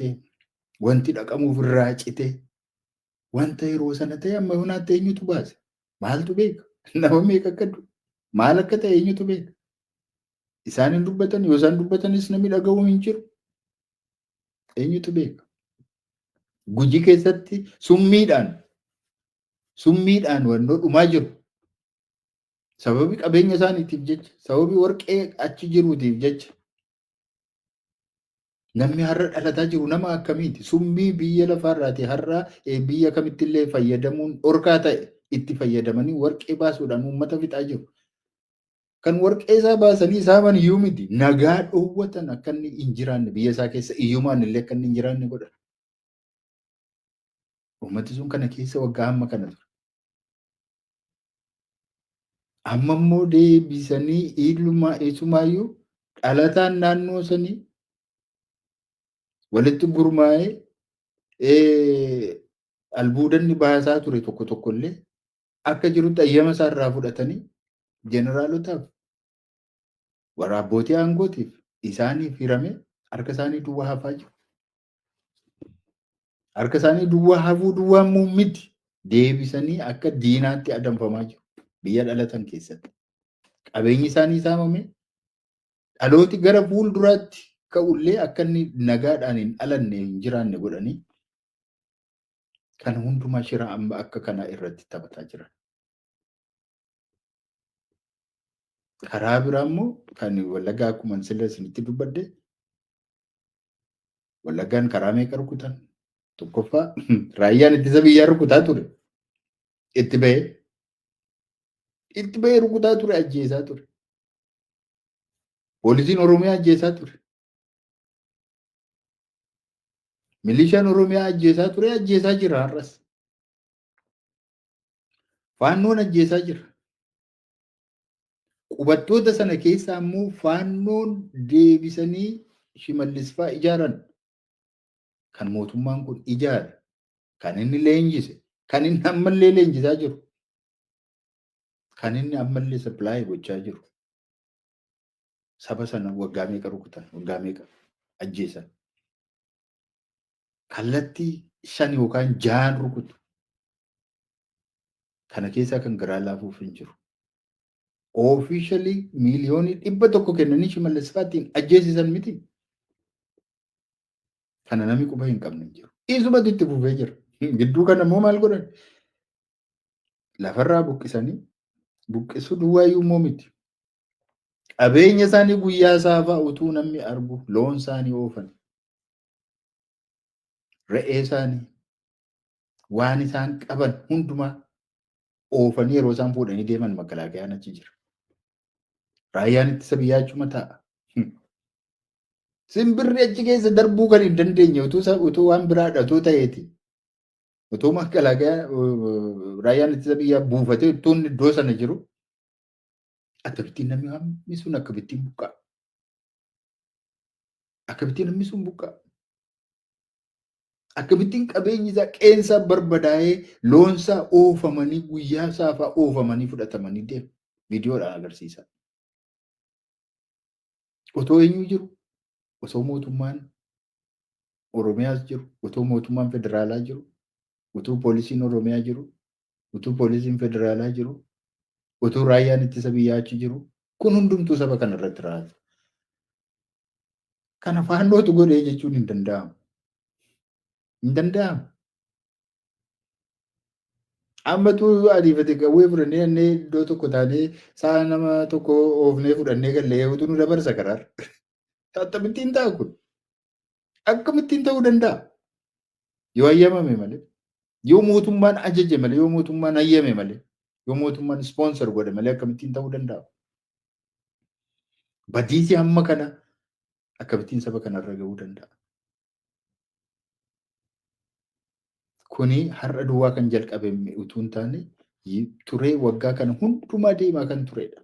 fudhatee, wanti dhaqamuuf irraa cite, wanta yeroo sana ta'e amma yoonaatti eenyutu baase? Maaltu beeka? Nama meeqa akka du'e? Maal akka ta'e eenyutu beeka? Isaan hin dubbatan, yoo isaan dubbatanis namni dhaga'uu hin jiru. Eenyutu beeka? Gujii keessatti summiidhaan summiidhaan wannoo dhumaa jiru. Sababii qabeenya isaaniitiif jecha, sababii warqee achi jiruutiif jecha. Namni har'a dhalataa jiru nama akkamiiti? Summii biyya lafaarraati har'a biyya kamittillee fayyadamuun dhorkaa ta'e itti fayyadamanii warqee baasuudhaan uummata fixaa jiru. Kan warqee isaa baasanii saaman iyyuu miti. Nagaa dhoowwatan akka inni hin jiraanne, biyya isaa keessa iyyumaan illee akka inni hin jiraanne godhan. Uummati sun kana keessa waggaa hamma kana ture. Amma immoo deebisanii isumaayyuu dhalataan naannoo sanii walitti gurmaa'ee albuudanni baasaa ture tokko tokko illee akka jirutti ayyama isaa irraa fudhatanii jeneraalotaaf, warra abbootii aangootiif isaaniif hirame harka isaanii duwwaa hafaa jiru. Harka isaanii duwwaa hafuu duwwaa immoo miti, deebisanii akka diinaatti adamfamaa jiru biyya dhalatan keessatti. Qabeenyi isaanii saamame, dhalooti gara fuulduraatti ka'ullee akka inni nagaadhaan hin dhalanne, hin jiraanne godhanii kan hundumaa shira amma akka kanaa irratti taphataa jiran. Karaa biraa immoo kan Wallaggaa, akkuma sila isinitti dubbadde, Wallaggaan karaa meeqa rukutan? Tokkoffaa, raayyaan ittisa biyyaa rukutaa ture. Itti bahee. Itti bahee rukutaa ture, ajjeesaa ture. Poolisiin Oromiyaa ajjeesaa ture. Milishaan Oromiyaa ajjeesaa ture, ajjeesaa jira har'as. Faannoon ajjeesaa jira. Qubattoota sana keessaa immoo faannoon deebisanii Shimallis fa'aa ijaaran, kan mootummaan kun ijaare, kan inni leenjise, kan inni ammallee leenjisaa jiru, kan inni ammallee supply gochaa jiru. Saba sana waggaa meeqa rukutan, waggaa meeqa ajjeesan? Kallattii shan yookaan jahan rukutu. Kana keessaa kan garaa laafuuf hin jiru. Officially 100 miiliyoonii kennanii Shimallis fa'aatiin ajjeesisan miti. Kana namni quba hin qabne hin jiru. Isumatu itti fufee jira. Gidduu kana immoo maal godhan? Lafarraa buqqisanii, buqqisuu duwwaayyuu immoo miti. Qabeenya isaanii guyyaa saafaa utuu namni argu loon isaanii oofan. Re'ee isaanii, waan isaan qaban hundumaa oofanii yeroo isaan fuudhanii deeman makalaakayaan achi jira. Raayyaan ittisa biyyaa achuma taa'a. Simbirri achi keessa darbuu kan hin dandeenye utuu waan biraadha utuu ta'eeti. Utuu makalaakayaan, raayyaan ittisa biyyaa buufatee utuu inni iddoo sana jiru, akkamittiin namni hammi sun akkamittiin buqqa'a? Akkamittiin namni sun buqqa'a? Akkamittiin qabeenyi isaa, qeensaa barbadaa'ee, loonsaa oofamanii, guyyaa saafaa oofamanii fudhatamanii deemu? Viidiyoodhaan agarsiisa. Otoo eenyu jiru? Osoo mootummaan Oromiyaas jiru, otoo mootummaan federaalaa jiru, utuu poolisiin Oromiyaa jiru, utuu poolisiin federaalaa jiru, utuu raayyaan ittisa biyyaa achi jiru, kun hundumtuu saba kana irratti raawwata. Kana faannootu godhee jechuun hin danda'amu. Hin danda'amu. Ammatu ariifate qawwee fudhannee jennee iddoo tokko taanee sa'a nama tokko oofnee fudhannee gallee utuu nu dabarsa karaarra. Akkamittiin ta'a kun? Akkamittiin ta'uu danda'a? Yoo hayyamame malee. Yoo mootummaan ajaje malee, yoo mootummaan hayyame malee, yoo mootummaan sponsor godhe malee akkamittiin ta'uu danda'a? Badiisi hamma kana akkamittiin saba kanarra gahuu danda'a? Kuni har'a duwwaa kan jalqabe utuu hin taane, turee waggaa kana hundumaa deemaa kan turedha.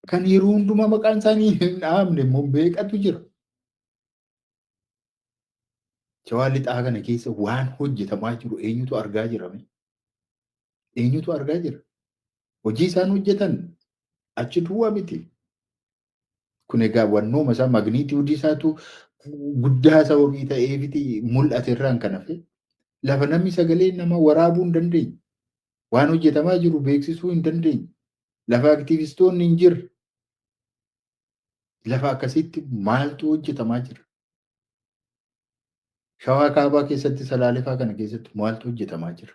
Kan yeroo hundumaa maqaan isaanii hin dhahamne immoo meeqatu jira? Shawaa Lixaa kana keessa waan hojjetamaa jiru eenyutu argaa jira? Eenyutu argaa jira? Hojii isaan hojjetan achi duwwaa miti. Kun egaa wannooma isaa, magnitude isaatu guddaa sababii ta'eefiti mul'ate irraan kan hafe lafa namni sagalee nama waraabuu hin dandeenye, waan hojjetamaa jiru beeksisuu hin dandeenye, lafa aktiivistoonni hin jirre, lafa akkasitti maaltu hojjetamaa jira? Shawaa Kaabaa keessatti, Salaalefaa kana keessatti maaltu hojjetamaa jira?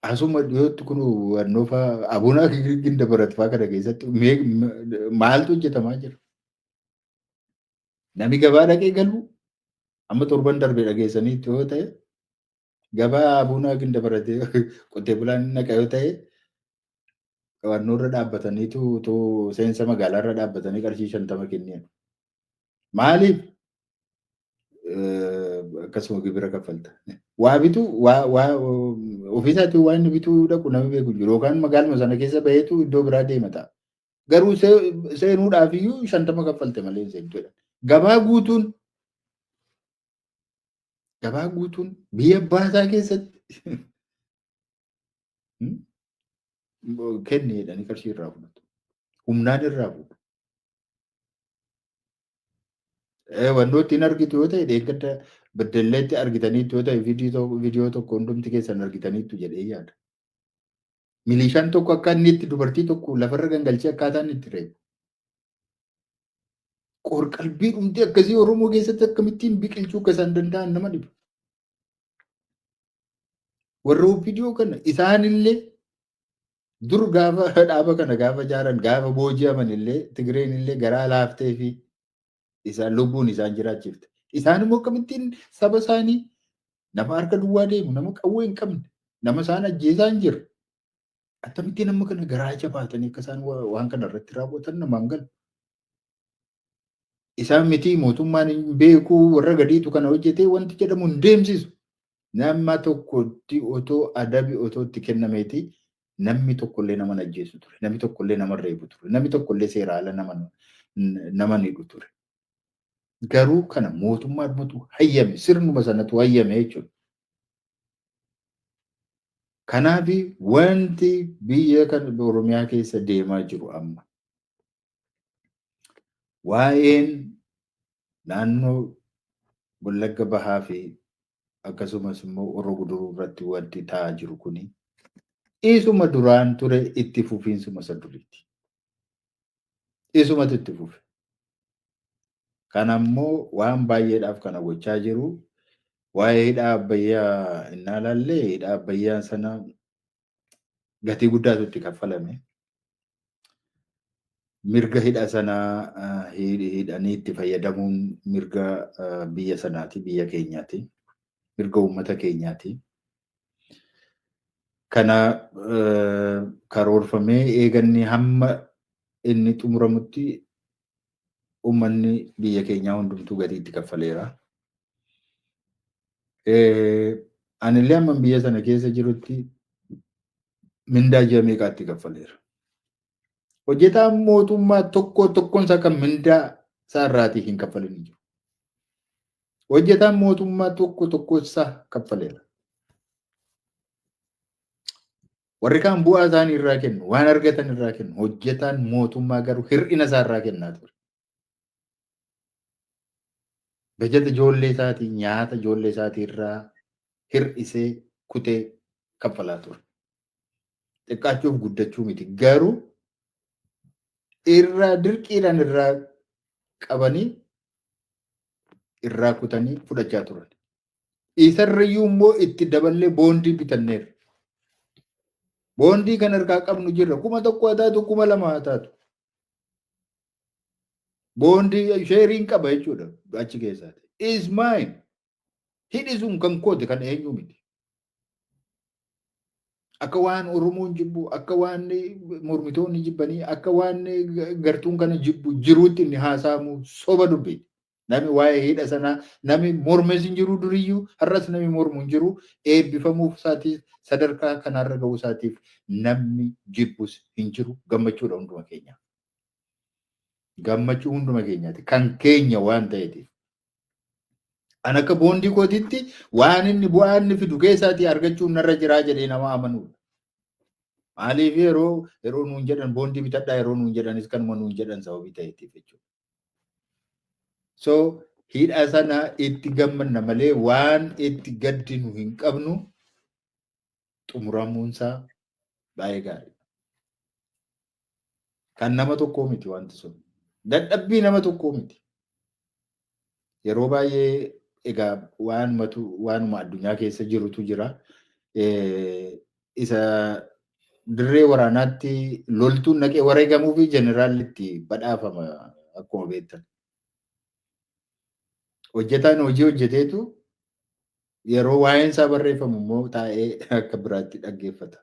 Asuma dhiyootti kun wannoofaa Abuna Gindabarat fa'aa kana keessatti maaltu hojjetamaa jira? Namni gabaa dhaqee galu amma torban darbe dhageessanii yoo ta'e, gabaa Abuna Gindabaratee qotee bulaan naqa yoo ta'e, wannoorra dhaabbataniitu seensa magaalaarra dhaabbatanii qarshii 50 kennian. Maaliif? Akkasuma gibira kaffalta. Waa bituu, waa ofiisaatii waan inni bituu dhaqu namni beeku jiru, yookaan magaaluma sana keessa baheetu iddoo biraa deema ta'a. Garuu seenuudhaaf iyyuu 50 kaffalte malee hin seentu jedhan. Gabaa guutuun biyya baasaa keessatti kenni jedhanii qarshii irraa fudhatu. Humnaan irraa fuudhu. Wannoo ittiin argitu yoo ta'e, deeggadda Beddelleetti argitaniitu yoo ta'e, viidiyoo tokko hundumti keessan argitaniitu jedhee yaada. Milishaan tokko akka inni itti dubartii tokko lafarra gangalchee akkaataa inni itti reebu. Qorqalbii dhumti akkasii Oromoo keessatti akkamittiin biqilchuu akka isaan danda'an nama dhiba. Warra OPDO kana isaanillee dur gaafa dhaaba kana gaafa jaaran, gaafa booji'aman illee, Tigreen illee garaa laaftee fi isaan lubbuun isaan jiraachifte. Isaan immoo akkamittiin saba isaanii, nama harka duwwaa deemu, nama qawwee hin qabne, nama isaan ajjeesaa hin jirre, akkamittiin amma kana garaa jabaatanii akka isaan waan kana irratti raawwatan namaan galu. Isaan miti, mootummaan hin beeku, warra gadiitu kana hojjetee wanti jedhamu hin deemsisu. Nama tokkotti otoo adabi otoo itti kennameeti, namni tokkollee nama ajjeesu ture. Namni tokkollee nama reebu ture. Namni tokkollee seera ala nama hidhu ture. Garuu kana mootummaadhumatu hayyame, sirnuma sanatu hayyame jechuudha. Kanaaf wanti biyya kan Oromiyaa keessa deemaa jiru amma waa'een naannoo Wallagga Bahaa fi akkasumas immoo Horroo Guduruu irratti wanti ta'aa jiru kuni isuma duraan ture, itti fufiinsuma isa duriiti. Isumatu itti fufe. Kana immoo waan baay'eedhaaf kana gochaa jiru. Waa'ee hidha Abbayyaa innaa ilaalle, hidha Abbayyaa sana gatii guddaatu itti kaffalame. Mirga hidha sanaa hidhanii itti fayyadamuun mirga biyya sanaati, biyya keenyaati, mirga uummata keenyaati. Kana karoorfamee eeganni hamma inni xumuramutti uummanni biyya keenyaa hundumtuu gatii itti kaffaleera. Anillee amma biyya sana keessa jirutti mindaa ji'a meeqaa itti kaffaleera. Hojjetaan mootummaa tokko tokkoon isaa kan mindaa isaa irraatii hin kaffalin hin jiru. Hojjetaan mootummaa tokko tokko isaa kaffaleera. Warri kaan bu'aa isaanii irraa kennu, waan argatan irraa kennu. Hojjetaan mootummaa garuu hir'ina isaa irraa kennaa ture. Bajata ijoollee isaatii, nyaata ijoollee isaatii irraa hir'isee kutee kaffalaa ture. Xiqqaachuuf guddachuu miti. Garuu irraa dirqiidhaan irraa qabanii, irraa kutanii fudhachaa turan. Isarrayyuu immoo itti daballee boondii bitanneerra. Boondii kan harkaa qabnu jirra. 1000 haa taatu, 2000 haa taatu. Boondii sheeriin qaba jechuudha achi keessaati. Is mine. Hidhi sun kan kooti, kan eenyu miti. Akka waan Oromoon jibbu, akka waan mormitoonni jibbanii, akka waan gartuun kana jibbu jiruutti inni haasa'amu soba dubbiiti. Namni waa'ee hidha sanaa namni mormes hin jiru duriyyuu, har'as namni mormu hin jiru. Eebbifamuuf isaatiif, sadarkaa kanarra ga'uu isaatiif namni jibbus hin jiru, gammachuudha hunduma keenya. Gammachuu hunduma keenyaati. Kan keenya waan ta'eetiif. An akka boondii kootitti waan inni bu'aa inni fidu keessaatii argachuun narra jiraa jedhee nama amanuudha. Maaliif yeroo nuun jedhan boondii bitadhaa yeroo nuun jedhanis kanuma nuun jedhan sababii ta'eetiif jechuudha. So hidha sana itti gammanna malee waan itti gaddinu hin qabnu. Xumuramuunsaa baay'ee gaarii. Kan nama tokkoo miti wanti sun. Dadhabbii nama tokkoo miti. Yeroo baay'ee egaa waanumatu waanuma addunyaa keessa jirutu jira. Isa dirree waraanaatti loltuun naqee wareegamuu fi jeneraalli itti badhaafama akkuma beektan. Hojjetaan hojii hojjeteetu yeroo waa'een isaa barreeffamu immoo taa'ee akka biraatti dhaggeeffata.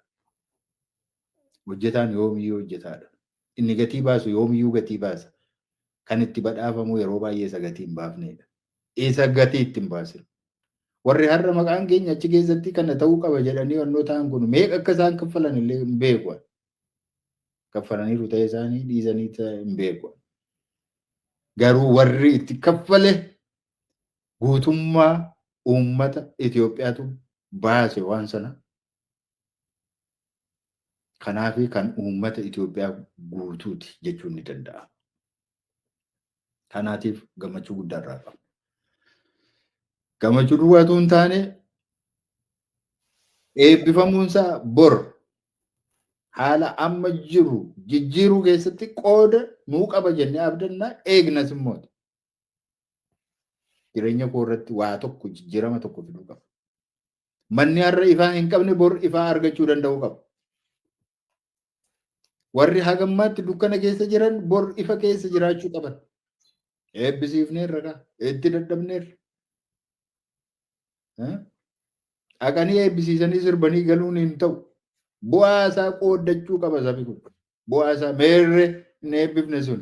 Hojjetaan yoomiyyuu hojjetaadha. Inni gatii baasu yoomiyyuu gatii baasa. Kan itti badhaafamu yeroo baay'ee isa gatii hin baafnedha. Isa gatii itti hin baasin. Warri har'a maqaan keenya achi keessatti kana ta'uu qaba jedhanii wannoo ta'an kun meeqa akka isaan kaffalan illee hin beeku. Kaffalaniiru ta'ee isaanii dhiisanii hin beeku. Garuu warri itti kaffale guutummaa uummata Itoophiyaatu baase waan sana. Kanaaf kan uummata Itoophiyaa guutuuti jechuun ni danda'ama. Kanaatiif gammachuu guddaa irraa qaba. Gammachuu duwwaatu hin taane, eebbifamuunsaa bor haala amma jiru jijjiiruu keessatti qooda nuu qaba jennee abdannaa, eegnas immoo. Jireenya koo irratti waa tokko jijjiirama tokko fiduu qaba. Manni har'a ifaa hin qabne bor ifaa argachuu danda'uu qaba. Warri hagammaatti dukkana keessa jiran bor ifa keessa jiraachuu qaban. Eebbisiifneerra kaa, itti dadhabneerra. Dhaqanii eebbisiisanii sirbanii galuun hin ta'u. Bu'aa isaa qooddachuu qaba sabi kun. Bu'aa isaa meerre hin eebbifne sun.